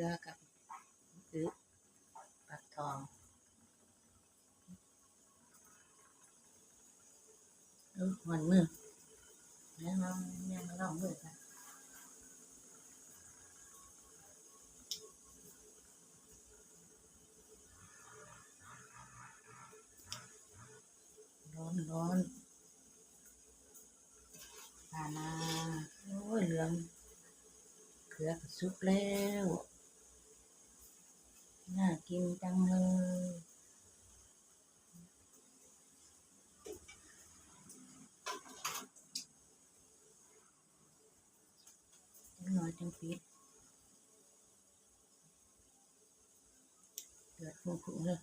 ືອກັບ ອື ປັກທອງ. ເອີ ຮ້ອນມື ແມ່ນລອງ ແມ່ນລອງມືກັນ ຮ້ອນໆ. ປາມາ ໂອ້ຍ ເຫຼືອງ ເຂືອກະສຸກແລ້ວ ໜ້າກິນຈັງເລີຍ. ຈັກໜ້ອຍຈັ່ງປິດ ເດືອດພຸ້ງໆ ເລີຍ.